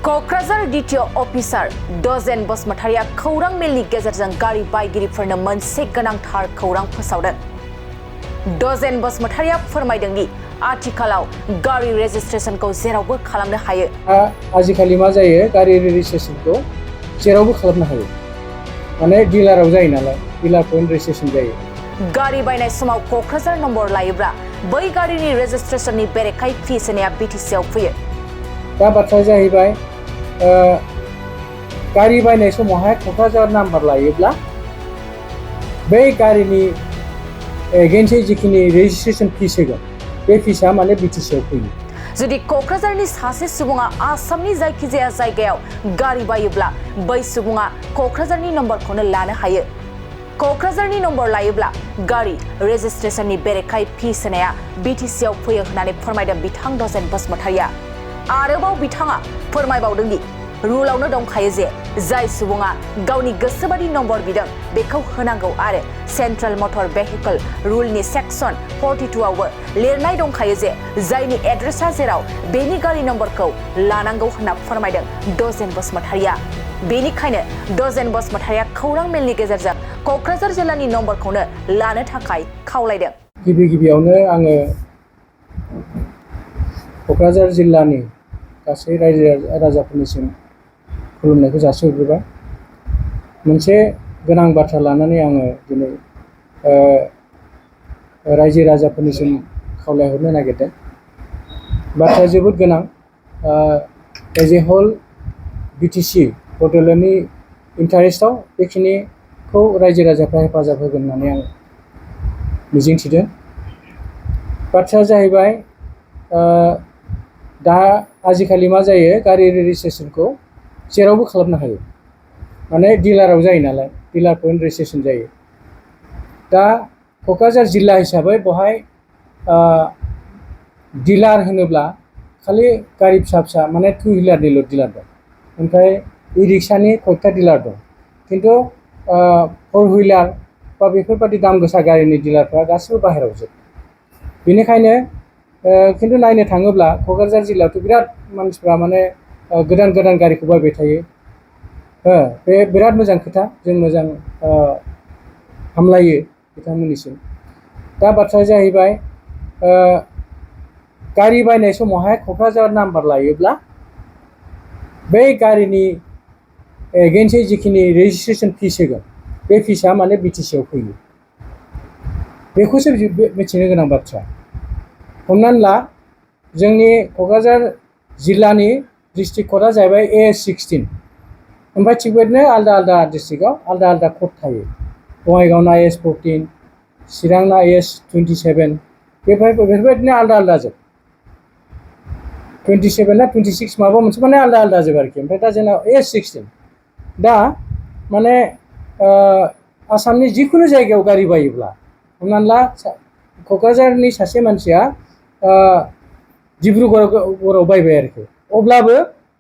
Kokrajhar DTO officer dozen बसुमतारिया खौरां मेलनि गेजेरजों गारि बायगिरिफोरनो मोनसे गोनांथार खौरां फोसावदों। डजेन बसुमतारिया फोरमायदों दि आथिखालाव गारि रेजिस्ट्रेशनखौ जेरावबो खालामनो हायो। आजिखालि मा जायो गारि रेजिस्ट्रेशनखौ जेरावबो खालामनो हायो। माने डिलाराव जायो नालाय डिलार पइन्ट रेजिस्ट्रेशन जायो। गारि बायनाय समाव क'क्राझार नम्बर लायोब्ला बै गारिनि रेजिस्ट्रेशननि बेरेखायै फी सोनाया बिटिसिआव फैयो। दा बाथ्राया जाहैबाय गारि बायनाय समावहाय क'क्राझार नाम्बार लायोब्ला बै गारिनि एगेन्स्टै जिखिनि रेजिस्ट्रेशन फिस होगोन बे फिसा माने बिटिसिआव फैयो। जुदि क'क्राझारनि सासे सुबुङा आसामनि जायखिजाया जायगायाव गारि बायोब्ला बै सुबुङा क'क्राझारनि नम्बरखौनो लानो हायो। क'क्राझारनि नम्बर लायोब्ला गारि रेजिस्ट्रेशननि बेरेखायै फी सोनाया बिटिसिआव फैयो होननानै फोरमायदों बिथां डजेन बसुमतारिया। आरोबाव बिथाङा फोरमायबावदों दि रुलावनो दंखायो जे जाय सुबुङा गावनि गोसोबादि नम्बर बिदों बेखौ होनांगौ आरो सेन्ट्रेल मटर भेहिकल रुलनि सेक्सन 42 आवबो लिरनाय दंखायो जे जायनि एड्रेसा जेराव बेनि गारि नम्बरखौ लानांगौ होनना फोरमायदों डजेन बसुमतारिया। बेनिखायनो डजेन बसुमतारिया खौरां मेलनि गेजेरजों क'क्राझार जिल्लानि नम्बरखौनो लानो थाखाय खावलायदों। गिबियावनो आङो क'क्राझार जिल्लानि गासै रायजो राजाफोरनिसिम खुलुमनायखौ जासिहरग्रोबाय। मोनसे गोनां बाथ्रा लानानै आङो दिनै रायजो राजाफोरनिसिम खावलायहरनो नागिरदों। बाथ्राया जोबोद गोनां। एज ए होल बिटिसि बड'लेण्डनि इन्टारेस्टआव बेखिनिखौ रायजो राजाफ्रा हेफाजाब होगोन होननानै आं मिजिंथिदों। बाथ्राया जाहैबाय दा आजिखालि मा जायो गारि रेजिस्ट्रेशनखौ जेरावबो खालामनो हायो। माने डिलाराव जायो नालाय डिलार पइन्ट रेजिस्ट्रेशन जायो। दा क'क्राझार जिल्ला हिसाबै बहाय डिलार होनोब्ला खालि गारि फिसा फिसा माने 2 व्हिलारनिल' डिलार दं। ओमफ्राय इ रिक्सानि कयथा डिलार दं। खिन्थु 4 व्हिलार बा बेफोरबादि दाम गोसा गारिनि डिलारफ्रा गासिबो बाहेरायाव जोब। बेनिखायनो खिन्थु नायनो थाङोब्ला क'क्राझार जिल्लायावथ' बिराद मानसिफ्रा माने गोदान गोदान गारिखौ बायबाय थायो। बे बिराद मोजां खोथा। जों मोजां हामलायो बिथांमोननिसिम। दा बाथ्राया जाहैबाय गारि बायनाय समावहाय क'क्राझार नाम्बार लायोब्ला बै गारिनि एगेन्स्टै जिखिनि रेजिस्ट्रेशन फिस होगोन बे फिसा माने बिटिसिआव फैयो। बेखौसो मिथिनो गोनां बाथ्रा। हमनानै ला जोंनि क'क्राझार जिल्लानि डिस्ट्रिक्ट क'डआ जाहैबाय AS16। ओमफ्राय थिग बेबायदिनो आलदा आलदा डिस्ट्रिक्टआव आलदा आलदा क'ड थायो। बङाइगावना AS14, चिरांना AS27 बेफोरबायदिनो आलदा आलदा जोब। 27 ना 26 माबा मोनसे माने आलदा आलदा जोब आरोखि। ओमफ्राय दा जोंनाव AS16। दा माने आसामनि जिखुनु जायगायाव गारि बायोब्ला हमनानै ला क'क्राझारनि सासे मानसिया डिब्रुगड़आव बायबाय आरोखि अब्लाबो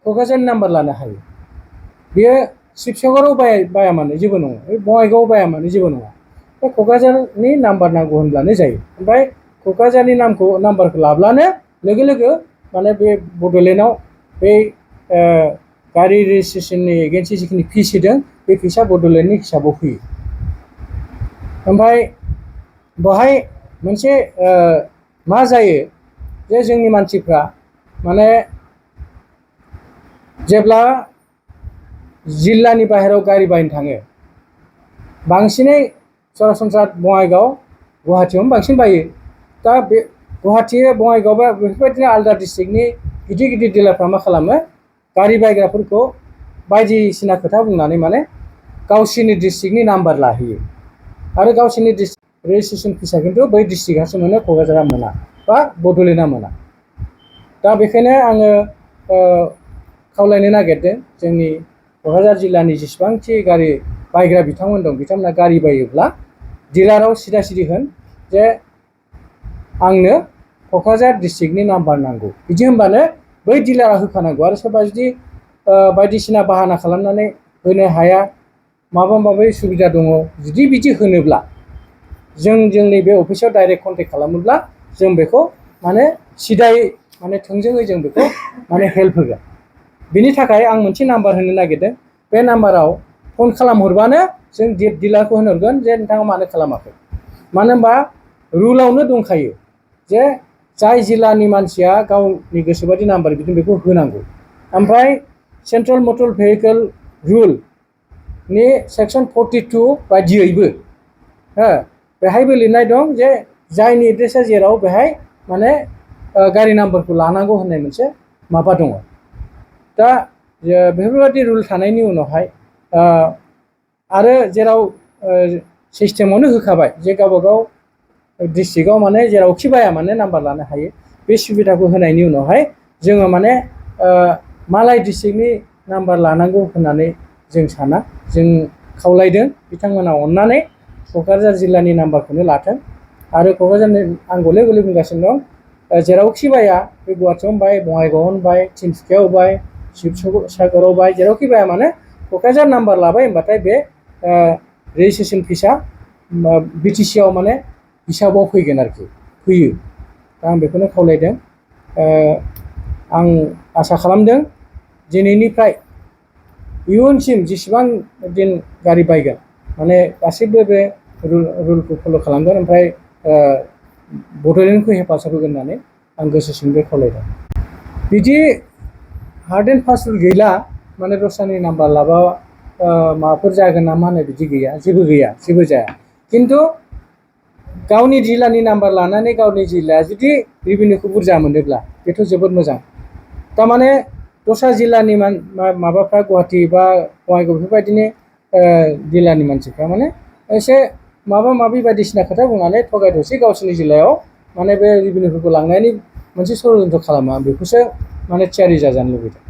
क'क्राझारनि नाम्बार लानो हायो। बेयो शिबसागराव बाया मानो जेबो नङा। बङाइगावआव बाया मानो जेबो नङा। बे क'क्राझारनि नाम्बार नांगौ होनब्लानो जायो। ओमफ्राय क'क्राझारनि नाम्बारखौ लाब्लानो लोगो लोगो माने बे बड'लेण्डआव बे गारि रेजिस्ट्रेशननि एगेन्स्टै जिखिनि फिस होदों बे फिसा बड'लेण्डनि हिसाबाव फैयो। ओमफ्राय बेवहाय मोनसे मा जायो जे जोंनि मानसिफ्रा माने जेब्ला जिल्लानि बाहेरायाव गारि बायनो थाङो बांसिनै सरासनस्रा बङाइगाव गुवाहाटीयावनो बांसिन बायो। दा बे गुवाहाटी बङाइगाव बा बेफोरबायदिनो आलदा डिस्ट्रिक्टनि गिदिर गिदिर डिलारफ्रा मा खालामो गारि बायग्राफोरखौ बायदिसिना खोथा बुंनानै माने गावसोरनि डिस्ट्रिक्टनि नाम्बार लाहैयो आरो गावसोरनि रेजिस्ट्रेशन फिसा खिन्थु बै डिस्ट्रिक्टआसो मोनो क'क्राझारा मोना बा बड'लेण्डआ मोना। दा बेखायनो आङो खावलायनो नागिरदों जोंनि क'क्राझार जिल्लानि जेसेबांखि गारि बायग्रा बिथांमोन दं बिथांमोना गारि बायोब्ला डिलाराव सिदा सिदि होन जे आंनो क'क्राझार डिस्ट्रिक्टनि नाम्बार नांगौ। बिदि होनबानो बै डिलारा होखानांगौ। आरो सोरबा जुदि बायदिसिना बाहाना खालामनानै होनो हाया माबा माबि सुबिदा दङ जुदि बिदि होनोब्ला जोंनि बे अफिसाव डाइरेक्ट कन्टेक्ट खालामोब्ला जों बेखौ माने सिदायै माने थोंजोङै जों बेखौ माने हेल्प होगोन। बिनि थाखाय आं मोनसे नाम्बार होनो नागिरदों बे नाम्बाराव फन खालामहरबानो जों डिलारखौ होनहरगोन जे नोंथाङा मानो खालामाखै मानो होनबा रुलावनो दंखायो जे जाय जिल्लानि मानसिया गावनि गोसोबादि नाम्बार बिदों बेखौ होनांगौ ओमफ्राय सेन्ट्रेल मटर भेहिकल रुल नि सेक्सन 42 बायदियैबो बेहायबो लिरनाय दं जे जायनि एड्रेसा जेराव बेहाय माने गारि नाम्बारखौ लानांगौ होननाय मोनसे माबा दङ दा बेफोरबायदि रुल थानायनि उनावहाय आरो जेराव सिस्टेमावनो होखाबाय जे गावबागाव डिस्ट्रिक्टआव माने जेरावखि बाया माने नाम्बार लानो हायो बे सुबिदाखौ होनायनि उनावहाय जोङो माने मालाय डिस्ट्रिक्टनि नाम्बार लानांगौ होननानै जों साना जों खावलायदों बिथांमोना अननानै क'क्राझार जिल्लानि नाम्बारखौनो लाथों आरो क'क्राझारनि आं गले गले बुंगासिनो दं जेरावखि बाया बे गुवाहाटियावनो बाय बङाइगावआवनो बाय तिनसुकियाव बाय शिबसागराव बाय जेरावखि बाया माने क'क्राझार नाम्बार लाबाय होनबाथाय बे रेजिस्ट्रेसन फिसा बिटिसिआव माने हिसाबाव फैगोन आरोखि फैयो दा आं बेखौनो खावलायदों आं आसा खालामदों दिनैनिफ्राय इयुनसिम जेसेबां दिन गारि बायगोन माने गासैबो बे रुलखौ फल' खालामगोन ओमफ्राय बड'लेण्डखौ हेफाजाब होगोन होननानै आं गोसो सिंनिफ्राय खावलायदों बिदि हार्ड एन्ड फास्ट रुल गैला माने दस्रानि नाम्बार लाबा माबाफोर जागोन नामा होननाय बिदि गैया जेबो जाया खिन्थु गावनि जिल्लानि नाम्बार लानानै गावनि जिल्लाया जुदि रेभिनिउखौ बुरजा मोनोब्ला बेथ' जोबोद मोजां थारमाने दस्रा जिल्लानि माबाफ्रा गुवाहाटि बा बङाइगाव बेफोरबायदिनो जिल्लानि मानसिफ्रा माने एसे माबा माबि बायदिसिना खोथा बुंनानै थगायथसि गावसोरनि जिल्लायाव माने बे रेभिनिउफोरखौ लांनायनि मोनसे षड़यन्त्र खालामो आं बेखौसो माने थियारि जाजानो लुबैदों